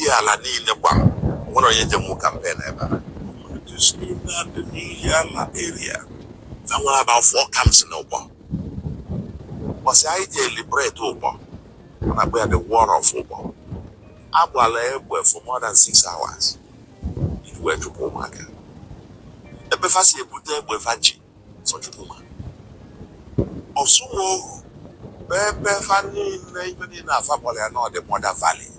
Ihiala niile gbam, nwere onye jenwu campaign ebe a. Communities niile dị n'Ihiala area, fa nwere about four camps n'Ụkpọ. Ụbọchị anyị ji liberate Ụkpọ, a na-akpọ ya the War of Ụkpọ. Agbala egbe for more than 6 hours iji wee chụpụ ụmụaka. Ebe fa si ebute egbe fa ji sọ Chukwuma Ọsụmohu bụ ebe fa niile, ife niile afa kpọrọ ya na ọ dị Mother Valley,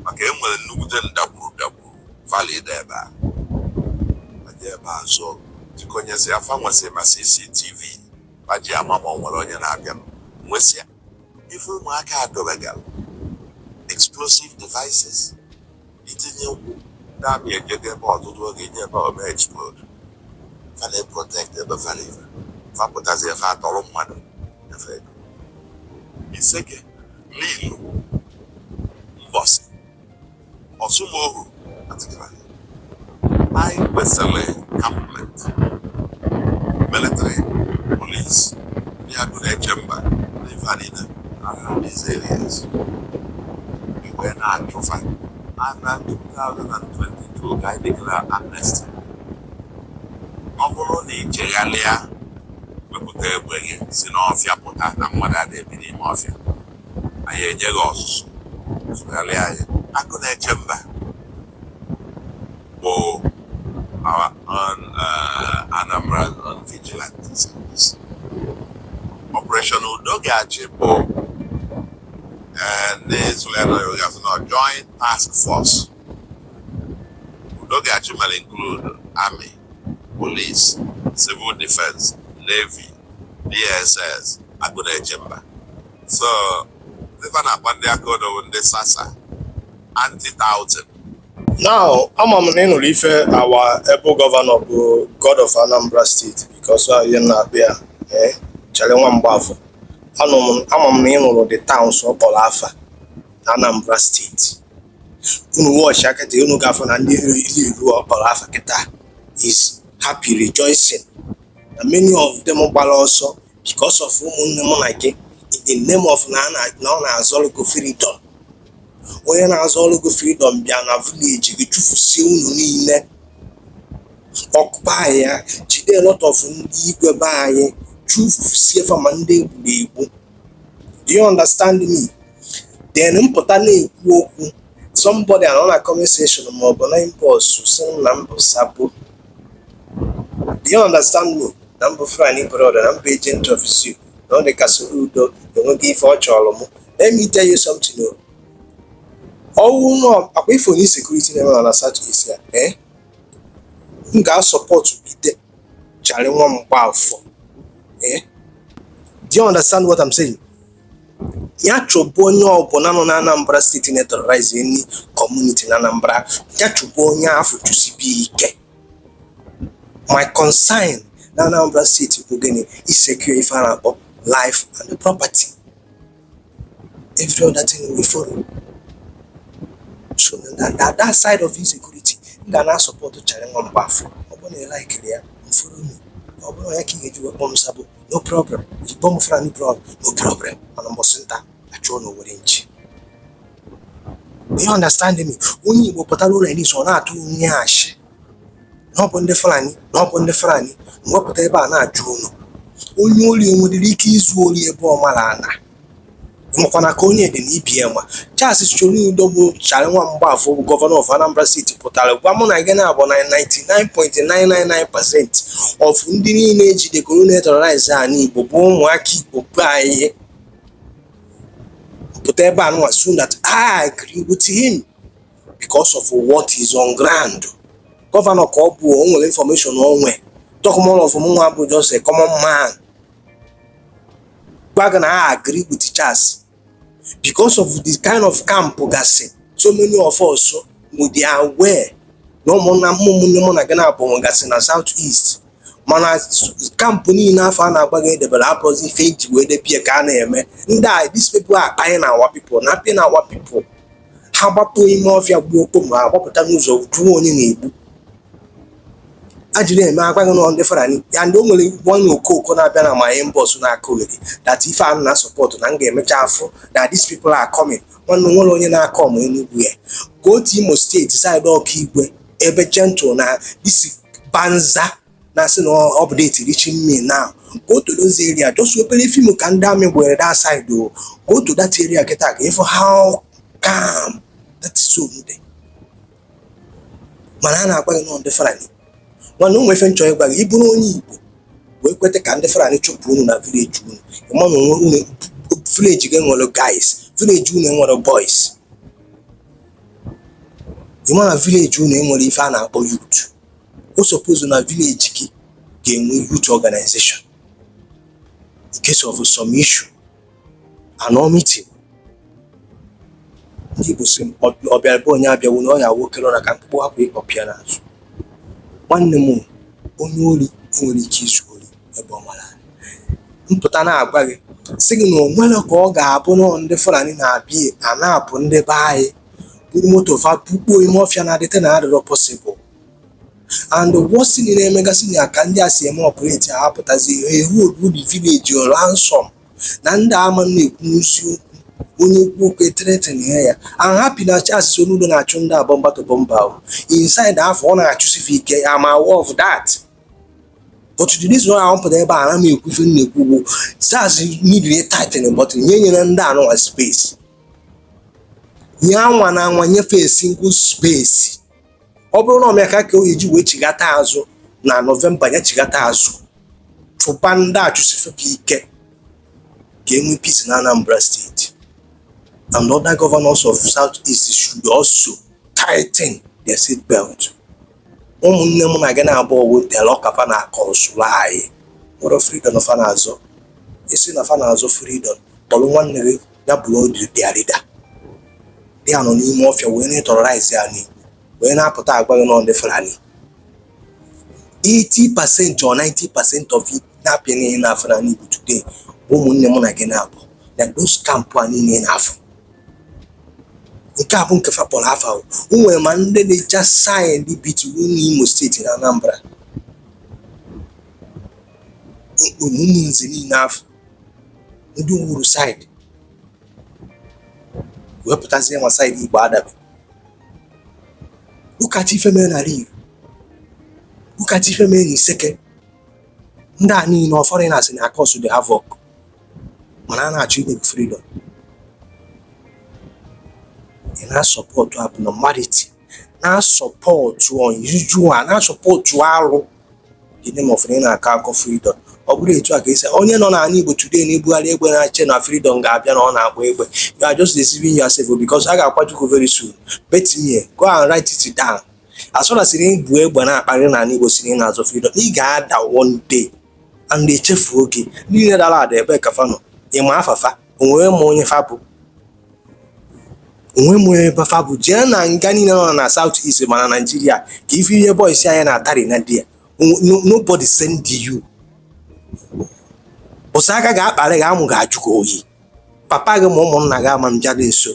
maka e nwere nnukwute ndagwurugwu valley dị ebe a. Aje ebe a zụọ jikọnyesi afa, nwesị ma CCTV fa ji ama ma ọ nwere onye na-abịa, nwesịa ife ụmụaka adobegara explosive devices, itinye ụkwụ ndị amị ejego ebe ọtụtụ oge ije ebe o mee explode. Fa na-protect ebe fa live. Fa pụtazi, efe atọrọ mmadụ efe ego. Iseke, Lilu, Mbọsị, Ọsụmohu atịkịrị, anyị kwesịrị campment military, police, ndị agụ na-eche mba, ndị ife a niile around these areas wee na-achụfa. Na 2022 ka anyị declare amnesty. Ọ bụrụ na ị chegharịa, wepụta egbe gị, si n'ọfịa pụta, na mmadụ adịghị ebi n'ime ọfịa, anyị enye gị ọzụzụ, zụgharịa anyị. Agụ na-eche mba bụ our own Anambra own vigilante service. Operation Udo Ga-achị bụ ndị Zuliana gasị na Joint Task Force. Udo Ga-achị mere include Army, Police, Civil Defense, Navy, DSS, Agụ na-eche mba. So ife a na-akpọ ndị aka odo bụ ndị SASA, anti-touting. Now, ama m na ị nụrụ ife our able governor bụ God of Anambra State, because ọ ihe m na-akpọ ya, Charlie nwa Mgbafọ. Anụ m, ama m na ị nụrụ the towns ọ kpọrọ afa na Anambra State. Unu watch akịta, unu ga-afụ na ndị ilu ọ kpọrọ afa kịta is happy, rejoicing, na many of them gbara ọsọ because of ụmụnne mụ na gị, in the name of na ọ na-azọrọ gị freedom. Onye na-azọ ọrụ gị freedom bịa na village gị, chụfusie unu niile, ọkụpa ya, jide a lot of ndị igwe be anyị, chụfusie fa, ma ndị egburu egbu. Do you understand me? Then mpụta na-ekwu okwu, somebody anọ na comment section ma ọ bụ na inbox sị m na mbụ sabo. Do you understand me? Na mbụ Fulani brother, na mbụ agent of zoo, na ọ dị ka Soludo enweghị ife ọ chọrọ mụ. Let me tell you something o. Ọwụ nọ akwa ifo na insecurity na-eme na South East ya, m ga-asupport gide Charlie nwa Mgbafọ, eh. Do you understand what I'm saying? Ya chụbụ onye ọbụla nọ na Anambra State na-terrorize any community na Anambra, ya chụbụ onye afọ, chụsibe ike. My concern na Anambra State bụ gịnị? Isecure ife a na-akpọ life and property. Every other thing will follow. So na that side of insecurity, m ga na-asupport Charlie nwa Mgbafọ. Ọ bụrụ na ị likeri ya, follow me. Ọ bụrụ na ya ka ị ga-eji wee kpọọ m sabo, no problem. Kpọọ m Fulani brother, no problem. Mana mbọsị nta achụọ na Owere nchi. You understand me? Onye Igbo pụtara ụlọ nis, ọ na-atụ onye ashị na ọ bụ ndị Fulani, na ọ bụ ndị Fulani mwepụta ebe a na-ajụ unu. Onye ori enwere ike izu ori ebe ọ mara ana makwana ka onye dị na ibie ma Charles Soludo bụ Charlie nwa Mgbafọ bụ governor of Anambra State pụtara gwa mụ na gị na-abụ na 99.999% of ndị niile ejidegoro na-terrorize ala Igbo bụ ụmụaka Igbo be anyị. Pụta ebe a nwa soon that I agree with him because of what is on ground. Governor ka ọ bụ, o nwere information o nwe. Talk more of mụ nwa bụ just a common man gwa gị na I agree with Charles because of the kind of camp gasị so many of us will be aware na ụmụnna, ụmụnne mụ na gị na-abụ nwegasị na South East. Mana camp niile afọ a na-agba gị edebere abụrụzi ife eji wee debie ka a na-eme ndị a. These people are akpanye na our people, na apị na our people. Ha gbapụ ime ọfịa, gbuo okpo, ma agbapụta n'ụzọ jụọ onye na-egbu a jiri eme agwa gị nọ ndị Fulani ya. Ndị o nwere onye okooko na-abịa na my inbox na-akụghịrị that ife a na support na m ga-emecha afụ na these people are coming. Nwanne, nwere onye na-akọ ọmụ Enugwu ya. Go to Imo State, side Okigwe, ebe Gentle na this Banza na-asị na update reaching me now. Go to those area, just obere film ka ndị army were that side o. Go to that area kịta ka ịfụ how calm that zone dị. Mana a na-agwa gị nọ ndị Fulani. Nwanne, ụmụ ife nchọ ịgwa gị, ị bụrụ onye Igbo wee kweta ka ndị Fulani chụpụ unu na village unu, ịma na onwe unu, village gị nwere guys, village unu enwere boys, ịma na village unu enwere ife a na-akpọ youth. O suppose na village gị ga-enwe youth organization in case of some issue anọ meeting. Ndị Igbo si ọ bịara be onye abịawo na ọ ya awokere na ka mkpụkpụ hapụ ịkpọpịa n'azụ. Nwanne m, onye ori nwere ike izu ori ebe ọ mara anya. Mpụta na-agwa gị, sị gị na o nwere ka ọ ga-abụ nọ ndị Fulani na-abịa a na-apụ ndị be anyị buru moto fa bukpuo ime ọfịa na-adịte na adịrọ possible. And the worst thing na-emegasị na ka ndị a si eme operate, ha apụtazi ehu the village ransom na ndị ama na-ekwu eziokwu. Onye kwu okwu, threaten ya. I'm happy na Charles Soludo na-achụ ndị a bomber to bomber o. Inside afọ ọ na-achụsife ike. I'm aware of that, but the reason why I pụta ebe a na m ekwu ife m na-ekwu bụ Charles need tighten, but nye nyere ndị anụnwa space, nye anwa na anwa nyefee single space. Ọ bụrụ na ọmịaka ka o eji wee chigata azụ na November, ya chigata azụ chụba ndị achụsife ike ka enwe peace na Anambra State. And other governors of South East should also tighten their seat belt. Ụmụnne m na gị na-abụ wetara ọkafa na council anyị nwere freedom fa na-azọ. Isi na fa na-azọ freedom, kpọrọ nwanne gị ya bụrụ their leader. Dị ya nọ n'ime ọfịa wee na-terrorize ya n'Igbo, wee na-apụta agwa gị nọ ndị Fulani. 80% or 90% of it na-apịa niile na afọ n'ala Igbo today bụ ụmụnne mụ na gị na-abụ na those camp a niile na-afụ. Nke a bụ nke fa kpọrọ afa o nwere, ma ndị na-echa side between Imo State na Anambra, ụmụnze niile afọ ndị wuru side wee pụtazie ma side Igbo adabe. Ụkacha ife mere n'ala Igbo, ụkacha ife mere n'Iseke, ndị a niile ọ foreigners na cause the havoc, mana a na-achọ inye gị freedom, ị na-support abnormality, na-support unusual, na-support arụ, the name of na ị na-akọ akọ freedom. Ọ bụrụ etu a ka esi onye nọ n'ala Igbo today na-ebugharị egbe na-ache na freedom ga-abịa na ọ na-agba egbe, you are just deceiving yourself, because a ga-akwachukwu very soon. Bet me, go and write it down. As far as ị bụ egbe na-akparị n'ala Igbo si na ị na-azọ freedom, ị ga-ada one day and echefuo gị. Niile dara ada ebe ka fa nọ, ịma afafa onwere ma onye fa bụ, onwe m onye ebe fa bụ. Jee na nga niile nọ na South East ma na Nigeria ka ife ihe boys anyị na-atari na di ya. Nobody send you. Ụsọ aka ga-akparị gị, amụ ga-ajụ gị oyi. Papa gị ma ụmụnna gị ama mbịa gị nso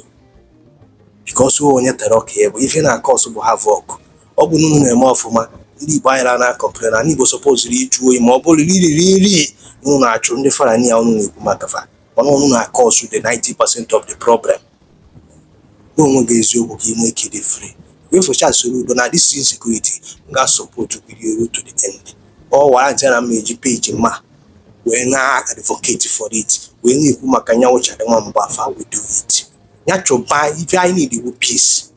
because onye tere ọka ya bụ ife na cause bụ havoc. Ọ bụ na unu na-eme ọfụma, ndị Igbo anyị na complain na Igbo supposed ịjụ oyi, ma ọ bụrụ riri iri unu na-achụ ndị Fulani ya unu na-ekwu maka fa, mana unu na cause the 90% of the problem. Gwa onwe gị eziokwu ka ị nwee ike ịdị free. Wee Charles Soludo na this insecurity m ga-support gị to the end. Ọ wara ntị na m eji peji ma wee na-advocate for it, wee na-ekwu maka nyanwụ Charlie nwa Mgbaafọ. We do it. Ya chụba ife anyị need bụ peace.